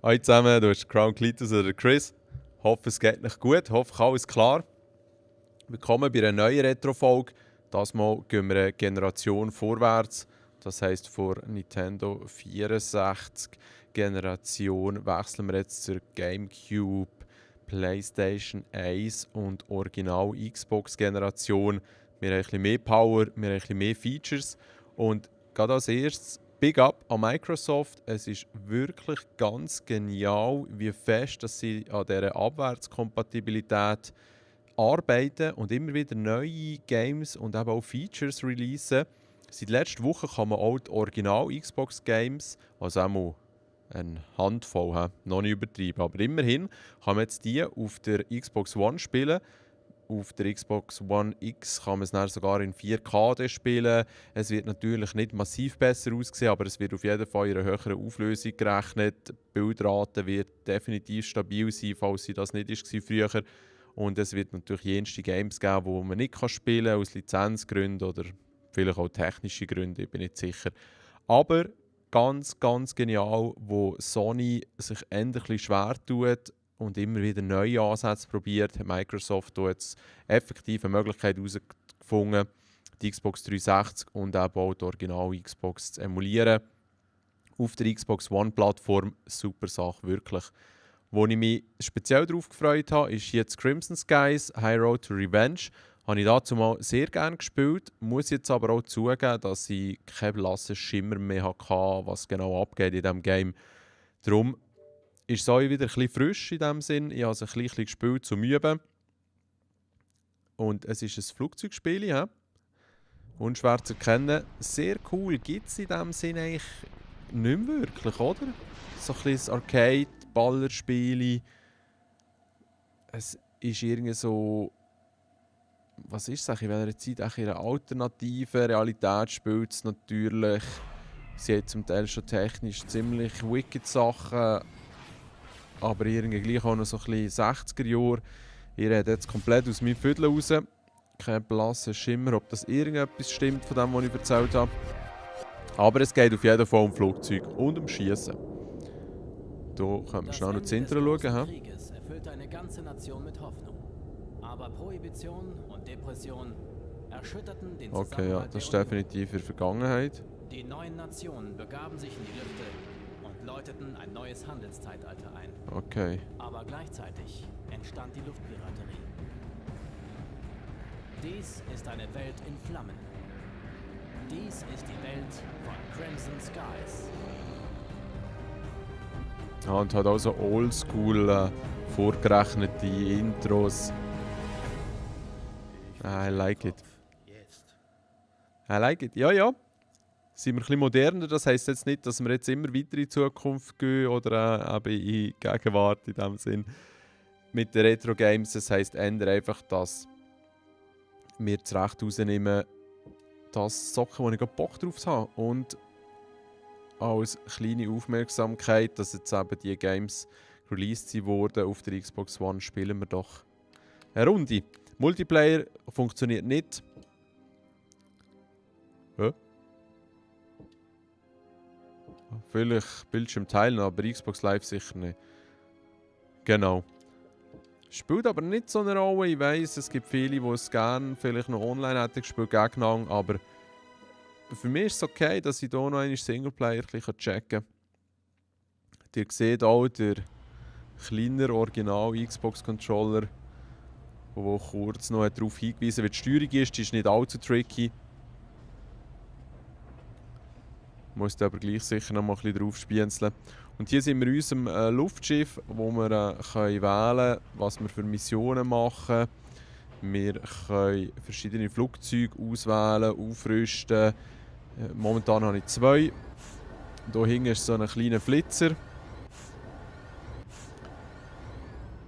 Hallo zusammen, du bist Crown Cletus oder Chris. Hoffe, es geht euch gut, hoffe, alles klar. Willkommen bei einer neuen Retro-Folge. Das Mal gehen wir eine Generation vorwärts. Das heisst, vor Nintendo 64 Generation wechseln wir jetzt zur GameCube, PlayStation 1 und Original Xbox Generation. Wir haben ein bisschen mehr Power, wir haben ein bisschen mehr Features. Und gerade als erstes Big Up an Microsoft. Es ist wirklich ganz genial, wie fest dass sie an dieser Abwärtskompatibilität arbeiten und immer wieder neue Games und eben auch Features releasen. Seit letzter Woche kann man auch die Original Xbox Games, also auch mal eine Handvoll, noch nicht übertrieben, aber immerhin kann man jetzt die auf der Xbox One spielen. Auf der Xbox One X kann man es dann sogar in 4K spielen. Es wird natürlich nicht massiv besser aussehen, aber es wird auf jeden Fall in einer höheren Auflösung gerechnet. Die Bildrate wird definitiv stabil sein, falls sie das nicht war früher. Und es wird natürlich jenste Games geben, die man nicht spielen kann, aus Lizenzgründen oder vielleicht auch technische Gründe, ich bin nicht sicher. Aber ganz, ganz genial, wo Sony sich endlich schwer tut und immer wieder neue Ansätze probiert, hat Microsoft hier jetzt effektiv eine Möglichkeit herausgefunden, die Xbox 360 und auch die Original Xbox zu emulieren. Auf der Xbox One-Plattform, super Sache, wirklich. Wo ich mich speziell darauf gefreut habe, ist jetzt Crimson Skies, High Road to Revenge. Habe ich dazu mal sehr gerne gespielt, muss jetzt aber auch zugeben, dass ich keinen blassen Schimmer mehr hatte, was genau abgeht in diesem Game. Darum ist es auch wieder ein bisschen frisch in dem Sinn. Ich habe es ein bisschen gespielt zum Üben. Und es ist ein Flugzeugspiel, ja. Unschwer zu erkennen. Sehr cool. Gibt es in dem Sinn eigentlich nicht mehr wirklich, oder? So ein bisschen Arcade, Ballerspiele. Es ist irgendwie so... Was ist es eigentlich in welcher Zeit? Eigentlich in einer alternativen Realität spielt es natürlich. Sie hat zum Teil schon technisch ziemlich wicked Sachen, aber irgendwie gleich auch noch so ein bisschen 60er Jahre. Ich rede jetzt komplett aus meinem Viertel raus. Kein blasser Schimmer, ob das irgendetwas stimmt von dem, was ich erzählt habe. Aber es geht auf jeden Fall um Flugzeug und um Schießen. Hier können wir schnell noch das Intro schauen. Krieges erfüllte eine ganze Nation mit Hoffnung. Aber Prohibition und Depression erschütterten den Okay, ja, Zusammenhalt das der ist Union. definitiv in der Vergangenheit. Die neuen Nationen begaben sich in die Lüfte und läuteten ein neues Handelszeitalter ein. Okay. Aber gleichzeitig entstand die Luftpiraterie. Dies ist eine Welt in Flammen. Dies ist die Welt von Crimson Skies. Ja, und hat auch so oldschool vorgerechnete Intros. I like it. I like it. Ja, ja. Sind wir ein bisschen moderner. Das heisst jetzt nicht, dass wir jetzt immer weiter in die Zukunft gehen oder eben in die Gegenwart in dem Sinn. Mit den Retro-Games, das heisst ändern einfach, dass wir das Recht rausnehmen, das Zocken, wo ich gerade Bock drauf habe. Und als kleine Aufmerksamkeit, dass jetzt eben die Games released wurden auf der Xbox One, spielen wir doch eine Runde. Multiplayer funktioniert nicht. Hä? Vielleicht Bildschirm teilen, aber Xbox Live sicher nicht. Genau. Spielt aber nicht so eine Rolle. Ich weiss, es gibt viele, die es gerne vielleicht noch online hätten gespielt, gegeneinander, aber für mich ist es okay, dass ich hier noch einen Singleplayer checken kann. Ihr seht auch den kleinen Original Xbox Controller, der kurz noch darauf hingewiesen wird, wie die Steuerung ist. Die ist nicht allzu tricky. Musst aber gleich sicher noch mal ein bisschen drauf spienzeln. Und hier sind wir in unserem Luftschiff, wo wir können wählen können, was wir für Missionen machen. Wir können verschiedene Flugzeuge auswählen, aufrüsten. Momentan habe ich 2. Hier hinten ist so ein kleiner Flitzer,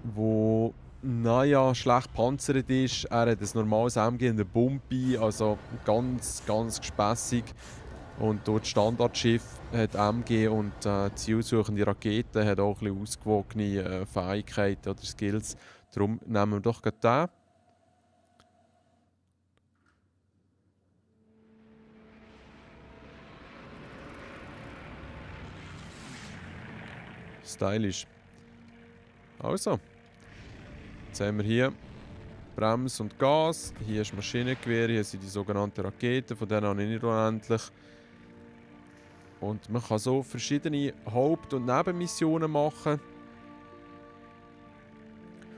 der naja, schlecht panzert ist. Er hat ein normales MG und eine Pumpe, also ganz, ganz gespässig. Und dort das Standardschiff hat MG und zielsuchende Raketen hat auch ein bisschen ausgewogene Fähigkeiten oder Skills. Darum nehmen wir doch gerade den. Stylisch. Also. Jetzt haben wir hier Bremse und Gas. Hier ist Maschinengewehr. Hier sind die sogenannten Raketen. Von denen habe ich nicht unendlich. Und man kann so verschiedene Haupt- und Nebenmissionen machen.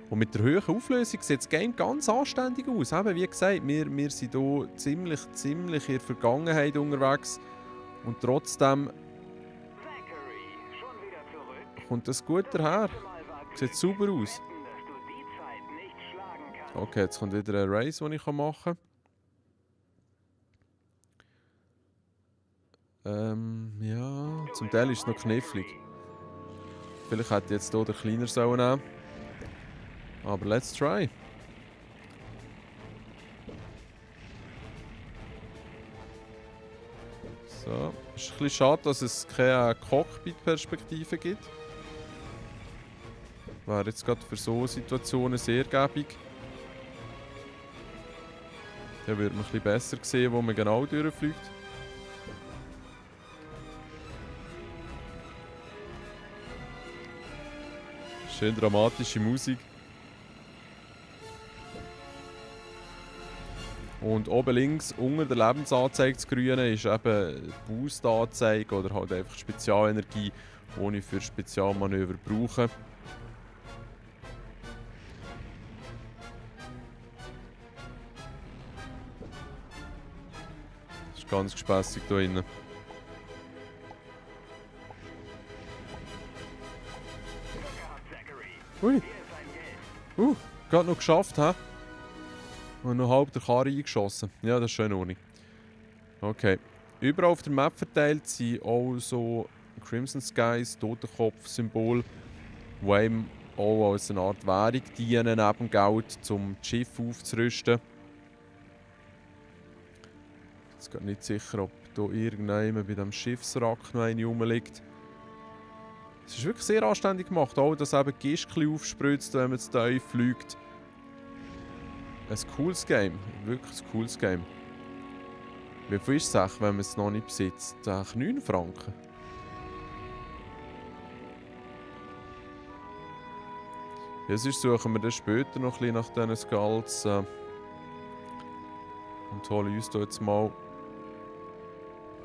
Und mit der hohen Auflösung sieht das Game ganz anständig aus. Eben, wie gesagt, wir sind hier ziemlich in der Vergangenheit unterwegs. Und trotzdem kommt das gut daher. Sieht super aus. Okay, jetzt kommt wieder ein Race, den ich machen kann. Ja, zum Teil ist es noch knifflig. Vielleicht hätte ich jetzt hier den kleiner sollen nehmen. Aber let's try. So, ist ein bisschen schade, dass es keine Cockpit-Perspektive gibt. Wäre jetzt gerade für so Situationen sehr gäbig. Dann würde man ein bisschen besser sehen, wo man genau durchfliegt. Schön dramatische Musik. Und oben links, unter der Lebensanzeige zu grüne, ist eben Boost-Anzeige oder halt einfach Spezialenergie, die ich für Spezialmanöver brauche. Das ist ganz gespässig hier drinnen. Ui! Gerade noch geschafft, hä? Und noch halb der Karre eingeschossen. Ja, das ist schön ohne. Okay. Überall auf der Map verteilt sind auch so Crimson Skies, Totenkopf-Symbol, die einem auch als eine Art Währung dienen, neben Geld, um das Schiff aufzurüsten. Ich bin nicht sicher, ob hier irgendjemand bei diesem Schiffswrack noch eine rumliegt. Es ist wirklich sehr anständig gemacht, auch dass eben Gischtchen aufspritzt, wenn man zu tief fliegt. Ein cooles Game, wirklich ein cooles Game. Wie viel ist es, wenn man es noch nicht besitzt? 9 Franken. Ja, sonst suchen wir dann später noch ein bisschen nach diesen Skulls. Und holen uns hier jetzt mal...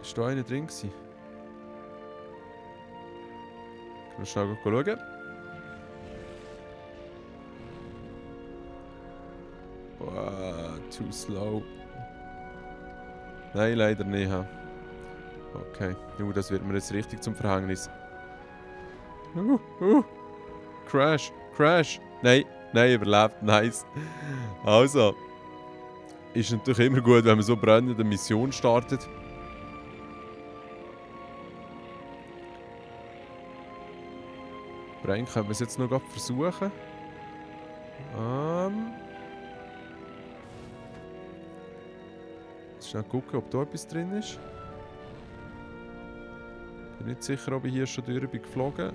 Ist da einer drin gewesen? Können wir schnell schauen. Too slow. Nein, leider nicht. Okay, das wird mir jetzt richtig zum Verhängnis. Crash, Crash. Nein, überlebt. Nice. Also. Ist natürlich immer gut, wenn man so brennende Mission startet. Brennen können wir es jetzt noch versuchen. Schnell gucken, ob da etwas drin ist. Bin nicht sicher, ob ich hier schon durch bin geflogen.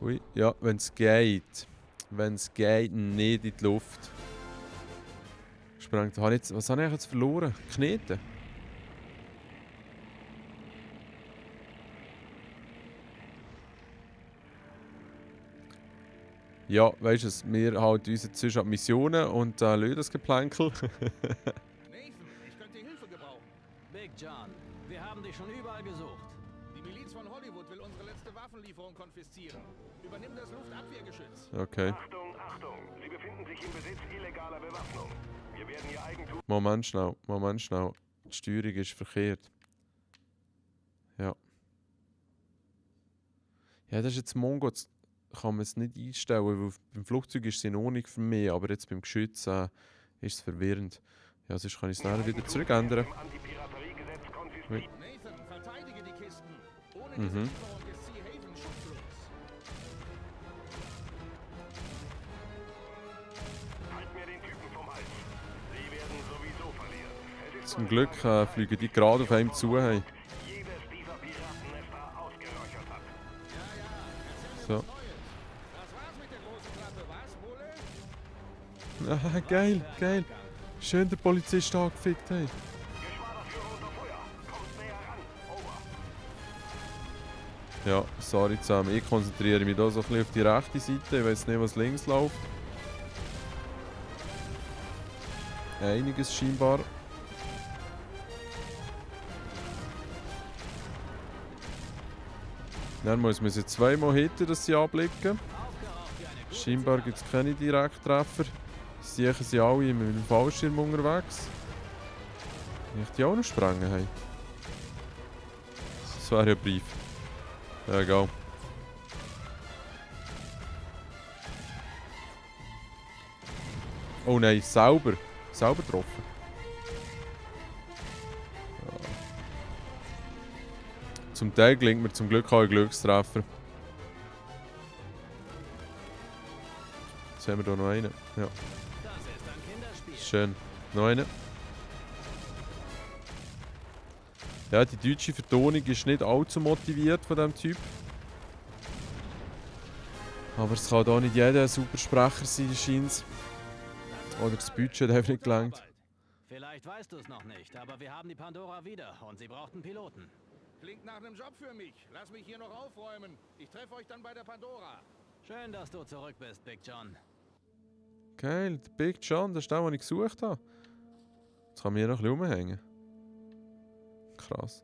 Ui, ja, wenn es geht. Wenn es geht, nicht in die Luft. Sprengt. Was habe ich jetzt verloren? Knete? Ja, weißt du, wir halten uns jetzt an Missionen und lösen das Geplänkel. Nathan, ich könnte Hilfe gebrauchen. Big John, wir haben dich schon überall gesucht. Die Miliz von Hollywood will unsere letzte Waffenlieferung konfiszieren. Übernimm das Luftabwehrgeschütz. Okay. Achtung! Sie befinden sich im Besitz illegaler Bewaffnung. Wir werden Ihr Eigentum... Moment schnell. Die Steuerung ist verkehrt. Ja. Ja, das ist jetzt Mongo. Jetzt kann man es nicht einstellen, weil beim Flugzeug ist es in Ordnung für mich, aber jetzt beim Geschütz ist es verwirrend. Ja, sonst kann ich es nachher wieder zurück ändern. Nathan, verteidige die Kisten. Ohne diese Lieferung ist Sea Haven schutzlos. Halt mir den Typen vom Hals. Sie werden sowieso verlieren. Es ist Zum Glück fliegen die gerade auf einem zu. Hey. jedes dieser Piratennester ausgeräuchert hat. So. Das war's mit der großen Klappe, was, Bulle? Geil. Schön der Polizist angefickt. Hey. Geschwaderführer unter Feuer. Kommt näher ran. Ja, sorry zusammen. Ich konzentriere mich hier so ein bisschen auf die rechte Seite. Ich weiß nicht, was links läuft. Einiges scheinbar. Dann muss man sie zweimal hitten, dass sie abblicken. Scheinbar gibt es keine Direkttreffer. Sicher sind alle mit dem Fallschirm unterwegs. Wenn ich die auch noch sprengen haben. Das wäre ja Brief. Ja, egal. Oh nein, sauber. Sauber getroffen. Ja. Zum Teil gelingt mir zum Glück auch ein Glückstreffer. Jetzt haben wir hier noch einen. Ja. Schön. Noch einen. Ja, die deutsche Vertonung ist nicht allzu motiviert von diesem Typ. Aber es kann auch nicht jeder ein super Sprecher sein, scheint es. Oder das Budget hat einfach nicht gelangt. Vielleicht weißt du es noch nicht, aber wir haben die Pandora wieder und sie braucht einen Piloten. Klingt nach einem Job für mich. Lass mich hier noch aufräumen. Ich treffe euch dann bei der Pandora. Schön, dass du zurück bist, Big John. Geil, der Big John, das ist der, den ich gesucht habe. Jetzt kann man hier noch ein bisschen rumhängen. Krass.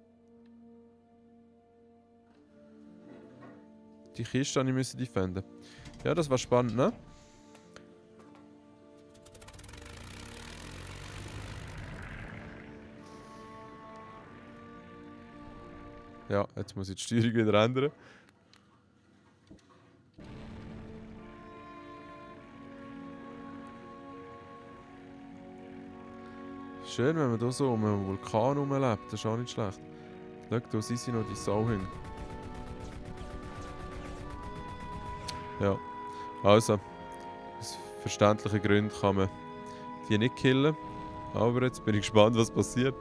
Die Kiste musste ich defenden. Ja, das war spannend, ne? Ja, jetzt muss ich die Steuerung wieder ändern. Schön, wenn man hier so um einen Vulkan herumlebt, das ist auch nicht schlecht. Schau, da sind sie noch, die Sauhunde. Ja, also, aus verständlichen Gründen kann man die nicht killen. Aber jetzt bin ich gespannt, was passiert.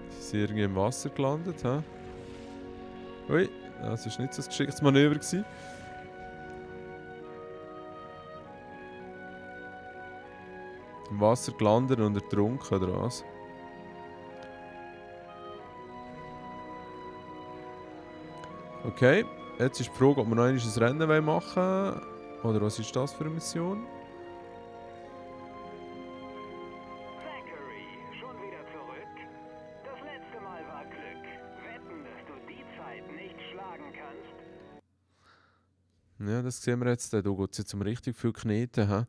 Die sind irgendwie im Wasser gelandet, hä? Ui, das war nicht so ein geschicktes Manöver gewesen. Im Wasser gelandet und ertrunken, oder was? Okay, jetzt ist die Frage, ob wir noch einmal ein Rennen machen wollen. Oder was ist das für eine Mission? Zachary, schon wieder zurück? Das letzte Mal war Glück. Wetten, dass du die Zeit nicht schlagen kannst? Ja, das sehen wir jetzt. Da geht es jetzt um richtig viel Kneten. He?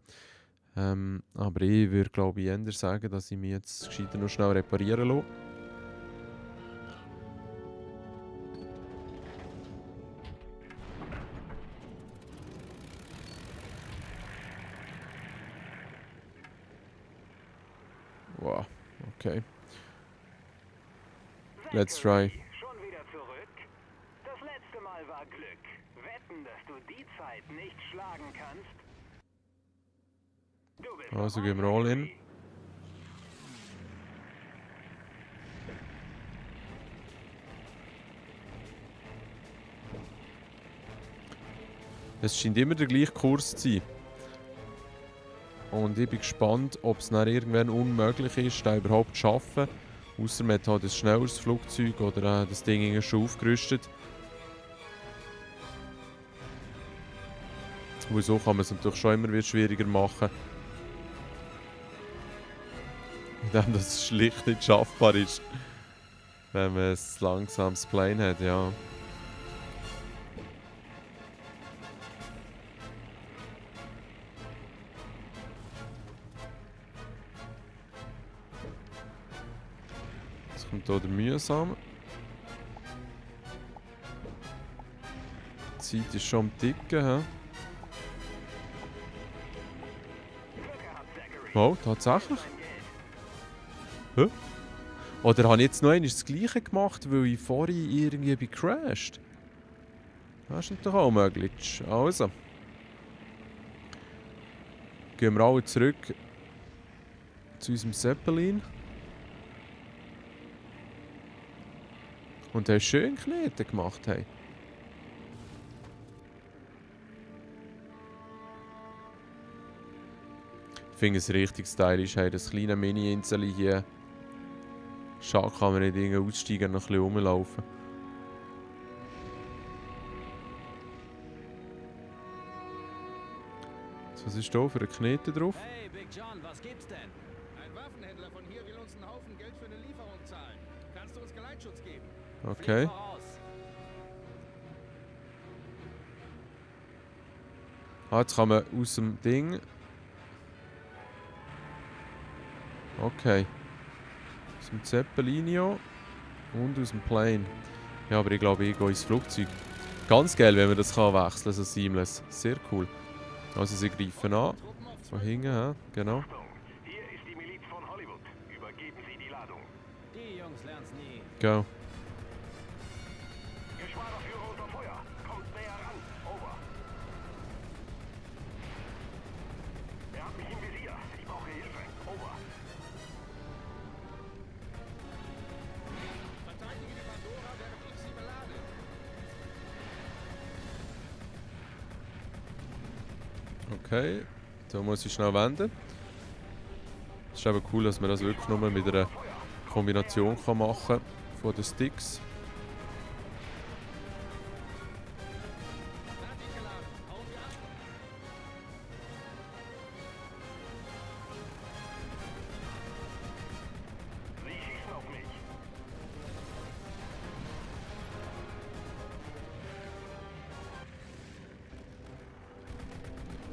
Aber ich würde, glaube ich, eher sagen, dass ich mich jetzt gescheiter noch schnell reparieren lasse. Wow, okay. Let's try. Schon wieder zurück? Das letzte Mal war Glück. Wetten, dass du die Zeit nicht schlagen kannst? Du bist Also auf gehen wir all in. Es scheint immer der gleiche Kurs zu sein. Und ich bin gespannt, ob es dann irgendwann unmöglich ist, den überhaupt zu schaffen. Ausser man hat halt ein schnelleres Flugzeug oder das Ding irgendwie schon aufgerüstet. Und so kann man es natürlich schon immer wieder schwieriger machen. Indem das schlicht nicht schaffbar ist. Wenn man ein langsames Plane hat, ja. Jetzt kommt hier der mühsame. Die Zeit ist schon am Ticken, hä? Oh, tatsächlich? Hä? Oder habe ich jetzt noch einmal das Gleiche gemacht, weil ich vorhin irgendwie gecrashed? Das ist natürlich auch möglich. Also. Gehen wir alle zurück zu unserem Zeppelin. Und haben schön Knete gemacht. Hey. finde es richtig stylisch. Hey, das kleine Mini-Insel hier. Schade kann man nicht irgendwie aussteigen und noch ein bisschen rumlaufen. Was ist da für eine Knete drauf? Hey, Big John, was gibt's denn? Ein Waffenhändler von hier will uns einen Haufen Geld für eine Lieferung zahlen. Kannst du uns Geleitschutz geben? Okay. Flieg voraus. Ah, jetzt kann man aus dem Ding. Okay. Aus dem Zeppelinio und aus dem Plane. Ja, aber ich glaube, ich gehe ins Flugzeug. Ganz geil, wenn man das kann wechseln, so seamless. Sehr cool. Also sie greifen an. Von hinten, ja, genau. Achtung, hier ist die Miliz von Hollywood. Übergeben Sie die Ladung. Die Jungs lernen's nie. Go. Geschwaderführer unter Feuer. Kommt näher ran. Over. Er hat mich im Visier. Ich brauche Hilfe. Over. Verteidige die Pandora, während ich sie belade. Okay. Da muss ich schnell wenden. Es ist eben cool, dass man das wirklich nur mit einer Kombination kann machen kann von den Sticks. Lad ihn geladen. Hauen wir ab. Sie schießen auf mich.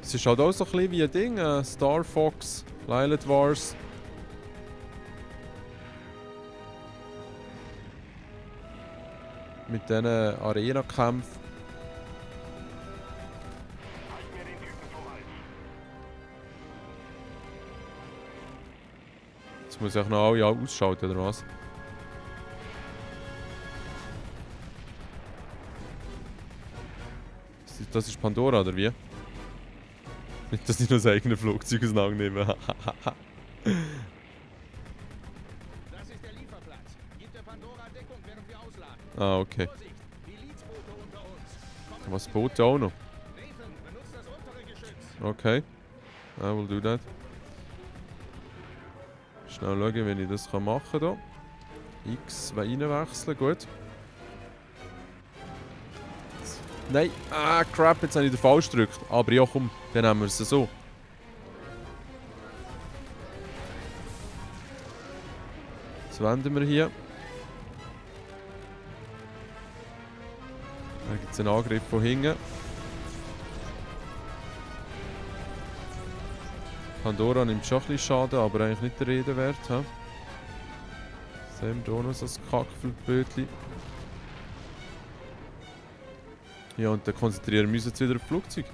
Es ist halt auch so ein bisschen wie ein Ding. Star Fox, Lilith Wars. Mit diesen Arena-Kämpfen. Halt mir den Typen vom Hals. Jetzt muss ich auch noch alle ausschalten, oder was? Das ist Pandora, oder wie? Nicht, dass ich noch das eigene Flugzeug auseinandernehme. Das ist der Lieferplatz. Gib der Pandora Deckung, während wir ausladen. Ah, okay. Vorsicht, Milizboote unter uns. Kommen Was Sie Boot auch noch? Nathan, benutzt das untere Geschütz. Okay. I will do that. Schnell schauen, wenn ich das machen kann. X reinwechseln, gut. Nein, ah crap, jetzt habe ich den falsch gedrückt. Aber ja komm, dann nehmen wir es so. Jetzt wenden wir hier. Da gibt es einen Angriff von hinten. Pandora nimmt schon ein bisschen Schaden, aber eigentlich nicht der Rede wert. He? Sehen wir hier noch so ein Kackbötchen. Ja, und dann konzentrieren wir uns jetzt wieder auf das Flugzeug.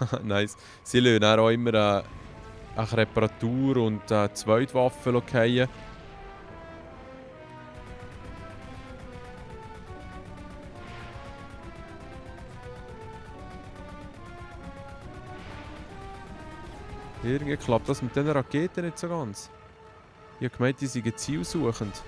Anfänger. Nice. Sie lassen dann auch immer eine Reparatur und Zweitwaffen fallen. Irgendwie klappt das mit diesen Raketen nicht so ganz. Ich habe gemeint, die sind zielsuchend.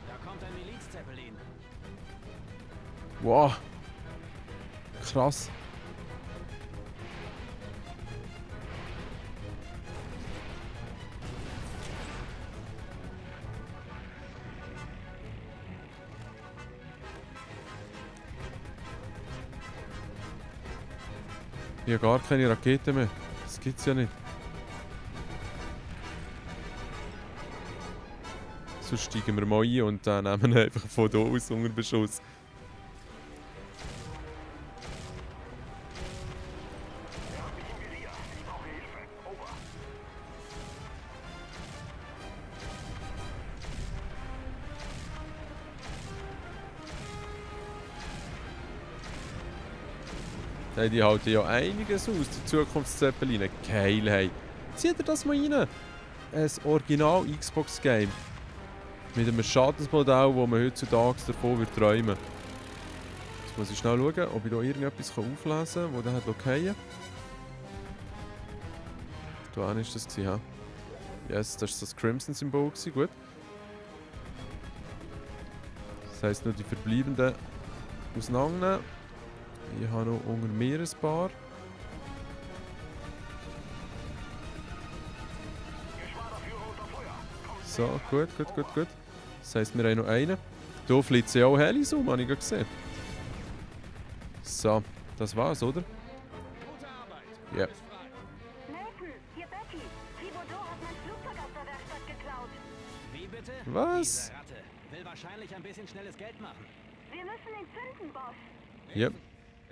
Da kommt ein Milizzeppelin. Wow. Krass. Ich habe gar keine Raketen mehr. Das gibt's ja nicht. Sonst steigen wir mal ein und dann nehmen wir einfach von hier aus unter Beschuss. Hey, die halten ja einiges aus, die Zukunftszeppeline. Geil, hey. Zieht ihr das mal rein? Ein Original Xbox-Game. Mit einem Schadensmodell, das man heutzutage davon wird träumen. Jetzt muss ich schnell schauen, ob ich da irgendetwas auflesen kann, das der hat okay. Da war das gewesen, ha? Yes, das war das Crimson-Symbol, gut. Das heisst nur die verbleibenden auseinandernehmen. Ich habe noch unter mir ein paar. So, gut. Das heisst, wir haben noch einen. Hier fliegt ja auch Helis um, habe ich gerade gesehen. So, das war's, oder? Gute Arbeit. Ja. Bist frei. Nathan, hier Betty. Thibodeau hat mein Flugzeug aus der Werkstatt geklaut. Wie bitte? Was? Diese Ratte will wahrscheinlich ein bisschen schnelles Geld machen. Wir müssen ihn finden, Boss. Yep.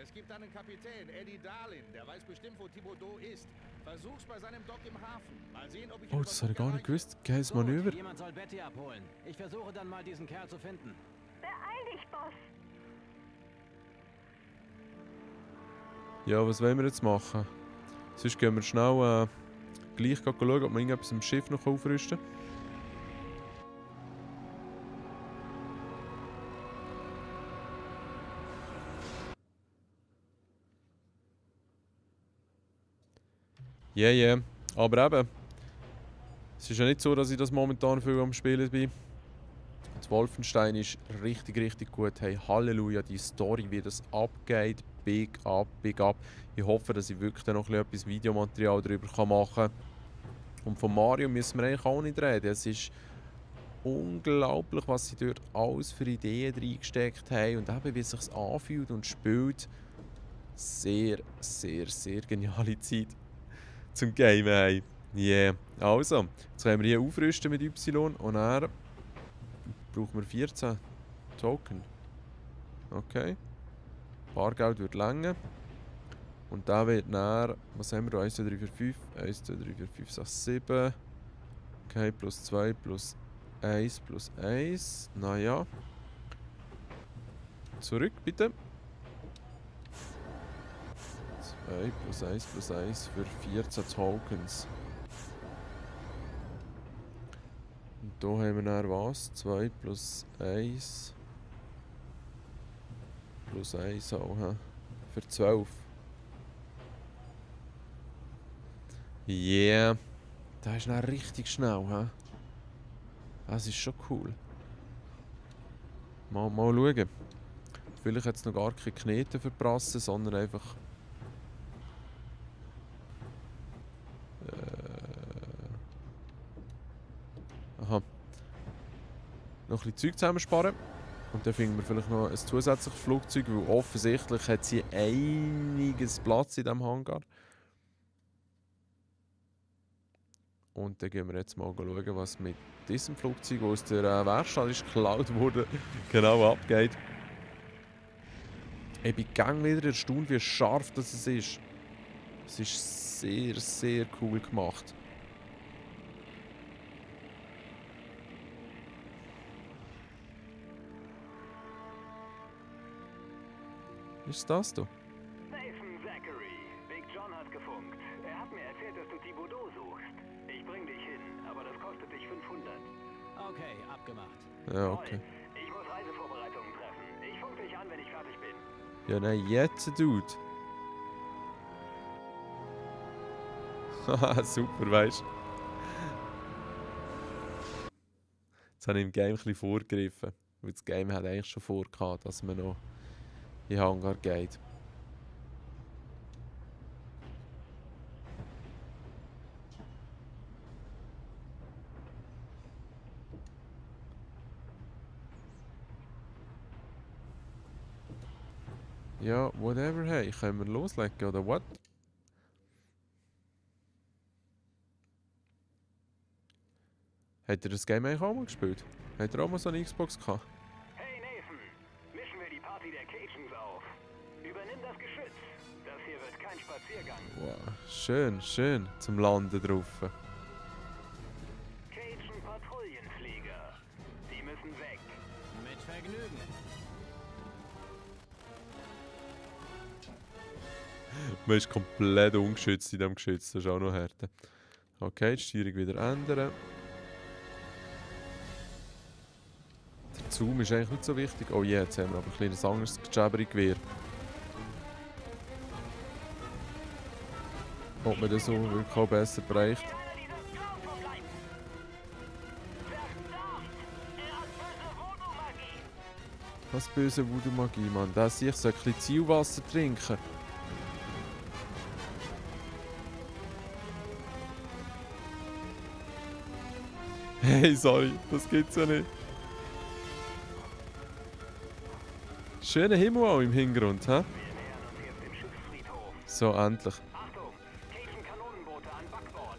Es gibt einen Kapitän, Eddie Darlin, der weiß bestimmt, wo Thibodeau ist. Versuch's bei seinem Dock im Hafen. Mal sehen, ob ich ihn Oh, über das habe ich gar nicht Funk gewusst. Geiles Gut, Manöver. jemand soll Betty abholen. Ich versuche dann mal diesen Kerl zu finden. Beeil dich, Boss. Ja, was wollen wir jetzt machen? Sonst gehen wir schnell gleich schauen, ob wir irgendetwas im Schiff noch aufrüsten kann. Yeah. Aber eben, es ist ja nicht so, dass ich das momentan viel am Spielen bin. Das Wolfenstein ist richtig gut. Hey, Halleluja, die Story, wie das abgeht. Big up. Ich hoffe, dass ich wirklich dann noch etwas Videomaterial darüber machen kann. Und von Mario müssen wir eigentlich auch nicht reden. Es ist unglaublich, was sie dort alles für Ideen reingesteckt haben. Und eben, wie es sich anfühlt und spielt. Sehr geniale Zeit zum Gamen. Hey. Yeah. Also, jetzt können wir hier aufrüsten mit Y und dann brauchen wir 14 Token. Okay. Bargeld wird länger. Und da wird dann, was haben wir da? 1, 2, 3, 4, 5. 1, 2, 3, 4, 5, 6, 7. Okay, plus 2, plus 1, plus 1. Naja. Zurück, bitte. 2 plus 1 für 14 Tokens. Und da haben wir dann was? 2 plus 1 plus 1 auch, he? Für 12. Yeah. Das ist dann richtig schnell, he? Das ist schon cool. Mal schauen. Vielleicht jetzt noch gar keine Knete verprassen, sondern einfach... Aha. Noch ein bisschen Zeug zusammensparen. Und dann finden wir vielleicht noch ein zusätzliches Flugzeug, weil offensichtlich hat sie einiges Platz in diesem Hangar. Und dann gehen wir jetzt mal schauen, was mit diesem Flugzeug, das aus der Werkstatt ist geklaut wurde, genau abgeht. Ich bin gang wieder erstaunt, wie scharf das ist. Es ist sehr cool gemacht. Was ist das da? Nathan Zachary. Big John hat gefunkt. Er hat mir erzählt, dass du Thibodeau suchst. Ich bring dich hin, aber das kostet dich 500. Okay, abgemacht. Ja, okay. Toll. Ich muss Reisevorbereitungen treffen. Ich funk dich an, wenn ich fertig bin. Ja, nein, jetzt, Dude. Haha, super, weißt du. Jetzt habe ich im Game ein bisschen vorgegriffen. Weil das Game hat eigentlich schon vorgehabt, dass man noch in den Hangar geht. Ja, whatever, hey, können wir loslegen, oder what? Hat er das Game eigentlich auch mal gespielt? Hat er auch mal so eine Xbox gehabt? Hey Nathan, mischen wir die Party der Cajuns auf. Übernimm das Geschütz. Das hier wird kein Spaziergang. Wow, schön zum Landen drauf. Cajun-Patrouillenflieger. Die müssen weg. Mit Vergnügen. Man ist komplett ungeschützt in diesem Geschütz, das ist auch noch härter. Okay, die Steuerung wieder ändern. Der Zoom ist eigentlich nicht so wichtig. Oh je, jetzt haben wir aber ein kleines anderes Jabbery-Gewehr. Ob man das so wirklich auch besser bereicht. Was böse Voodoo-Magie, Mann. Da sehe ich so ein bisschen Zielwasser trinken. Hey, sorry, das gibt's ja nicht. Schöner Himmel auch im Hintergrund, hä? So, endlich. Achtung! Cajun-Kanonenboote an Backbord.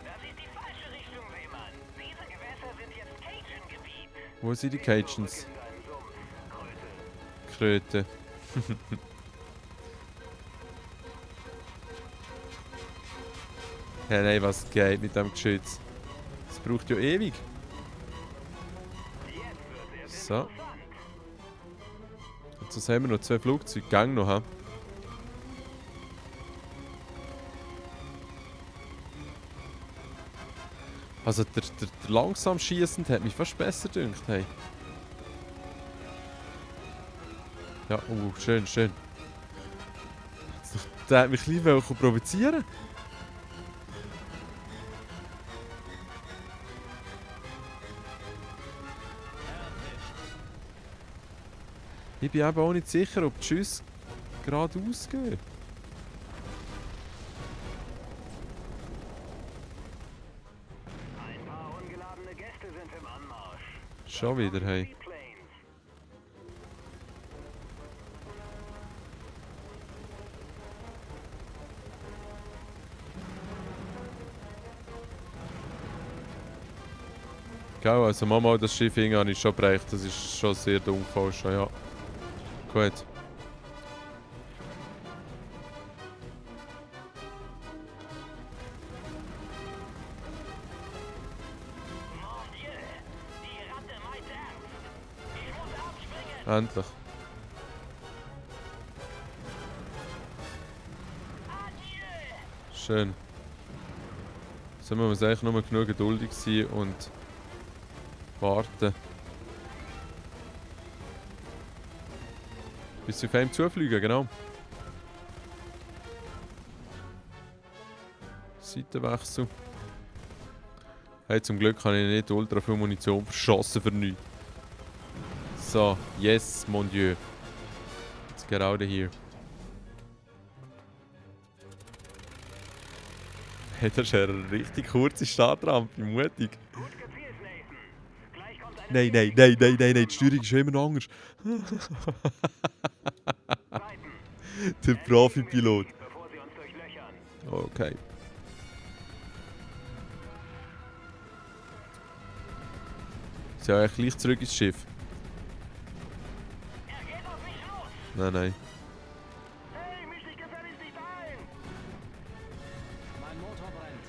Das ist die falsche Richtung, Seemann. Diese Gewässer sind jetzt Cajun-Gebiet. Wo sind die Cajuns? In deinem Sumpf. Kröte. Kröte. Hey, nein, was geht mit dem Geschütz? Das braucht ja ewig. So. Jetzt haben wir noch 2 Flugzeuge. Gang noch, hä? Also der langsam schießend hat mich fast besser gedacht, hey. Ja, schön, schön. Der hat mich ein bisschen provozieren. Ich bin eben auch nicht sicher, ob die Schüsse geradeaus gehen. Ein paar ungeladene Gäste sind im Anmarsch. Schon wieder, hey. Seaplanes. Gell, also mal das Schiff habe ich schon bereicht. Das ist schon sehr dunkel schon, ja. Gut. Mon Dieu, die Ratte meint ernst. Ich muss abspringen. Endlich. Adieu. Schön. Jetzt müssen wir eigentlich nur genug geduldig sein und warten. Bis sie auf einem zufliegen, genau. Seitenwechsel. Hey, zum Glück habe ich nicht ultra viel Munition verschossen für nichts. So, yes, mon Dieu. Let's get out of here. Hey, das ist eine richtig kurze Startrampe, mutig. Gut gezielt, Nathan. Gleich kommt eine Nein, die Steuerung ist immer noch anders. Seiten. Der Profi-Pilot. Bevor sie uns durchlöchern. Okay. Ist ja eigentlich gleich zurück ins Schiff. Er geht auf mich los. Nein. Hey, misch dich gefälligst nicht ein. Mein Motor brennt.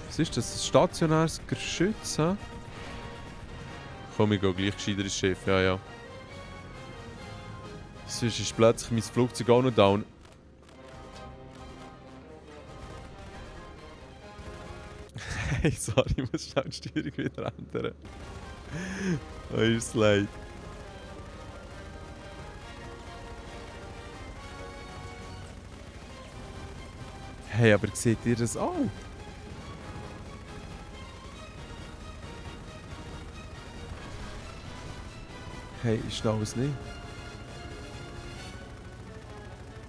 Was ist das? Ein stationäres Geschütz, hä? Komm, ich gehe gleich gescheiter ins Schiff, ja. Sonst ist plötzlich mein Flugzeug auch noch down. Hey, sorry, ich muss schnell die Steuerung wieder ändern. Oh, ist es leid. Hey, aber seht ihr das auch? Hey, ich schnall es nicht.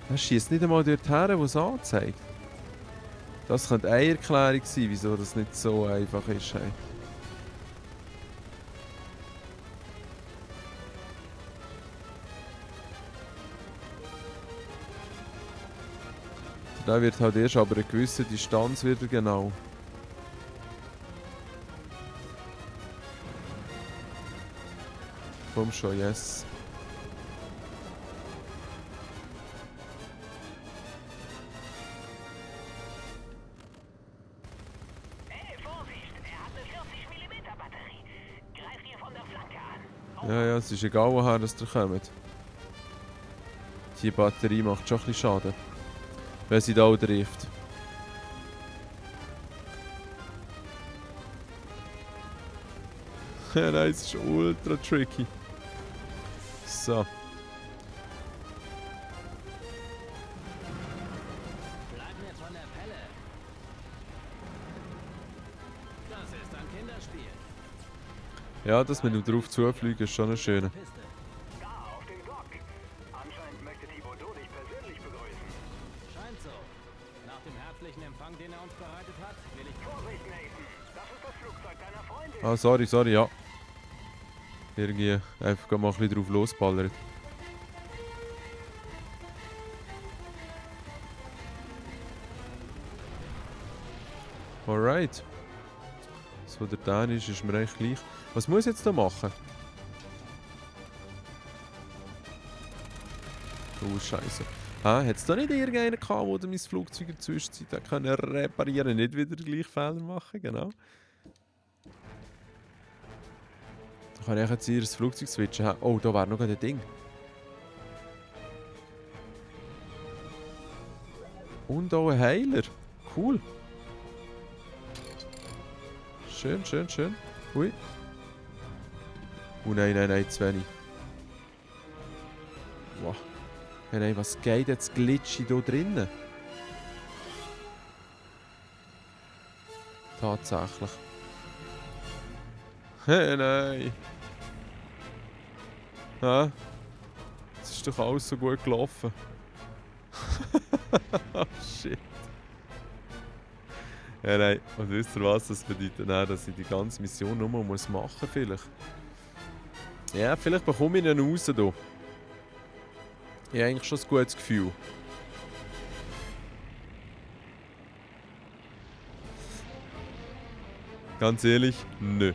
Er schießt nicht einmal dort her, wo es anzeigt. Das könnte eine Erklärung sein, wieso das nicht so einfach ist. Hey. Da wird halt erst aber eine gewisse Distanz wieder genau. Komm schon, yes. Ja, es ist egal, woher das ihr kommt. Die Batterie macht schon ein bisschen Schaden. Wenn sie da trifft. Ja, nein, es ist ultra tricky. So. Bleib mir von der Pelle. Das ist ein Kinderspiel. Ja, dass wir nur drauf zufliegen, ist schon eine schöne. Piste. Da, auf dem Block. Anscheinend möchte Thibaudot dich persönlich begrüßen. Scheint so. Nach dem herzlichen Empfang, den er uns bereitet hat, will ich... Vorsicht, Nathan. Das ist das Flugzeug deiner Freundin. Ah, sorry, ja. Irgendwie einfach mal ein bisschen drauf losballern. Alright. So, der Dan ist mir eigentlich gleich. Was muss ich jetzt da machen? Oh, Scheiße. Hat es da nicht irgendeinen gehabt, der mein Flugzeug in der Zwischenzeit hat können reparieren, nicht wieder den gleichen Fehler machen? Genau. Da kann ich jetzt hier das Flugzeug switchen. Oh, da wäre noch ein Ding. Und auch ein Heiler. Cool. Schön, schön, schön. Ui. Oh nein, zu wenig. Wow. Nein, was geht jetzt glitschig hier drinnen? Tatsächlich. Hey, nein. Hä? Es ist doch alles so gut gelaufen. Oh shit. Ja, nein. Und wisst ihr was? Das bedeutet auch, dass ich die ganze Mission nur machen muss vielleicht. Ja, vielleicht bekomme ich ihn raus hier. Ich habe eigentlich schon ein gutes Gefühl. Ganz ehrlich, nö.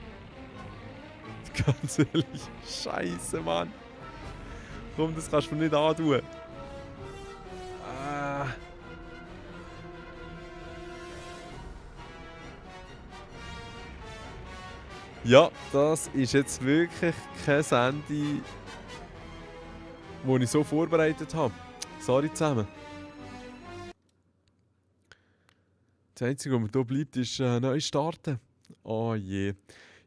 Ganz ehrlich, Scheiße, Mann. Komm, das kannst du mir nicht antun. Ah. Ja, das ist jetzt wirklich kein Handy, das ich so vorbereitet habe. Sorry zusammen. Das Einzige, was mir hier bleibt, ist neu starten. Oh je.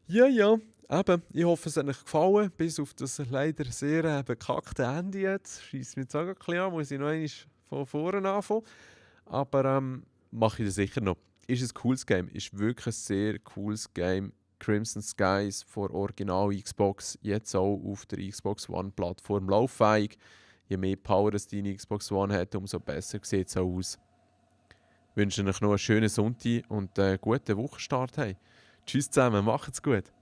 Ja, eben. Ich hoffe, es hat euch gefallen. Bis auf das leider sehr bekackte Ende jetzt. Scheisst mir jetzt auch ein bisschen an. Muss ich noch einmal von vorne anfangen. Aber mache ich das sicher noch. Ist ein cooles Game. Ist wirklich ein sehr cooles Game. Crimson Skies von Original Xbox. Jetzt auch auf der Xbox One Plattform lauffähig. Je mehr Power es deine Xbox One hat, umso besser sieht es auch aus. Ich wünsche euch noch einen schönen Sonntag und einen guten Wochenstart. Hey. Tschüss zusammen, macht's gut.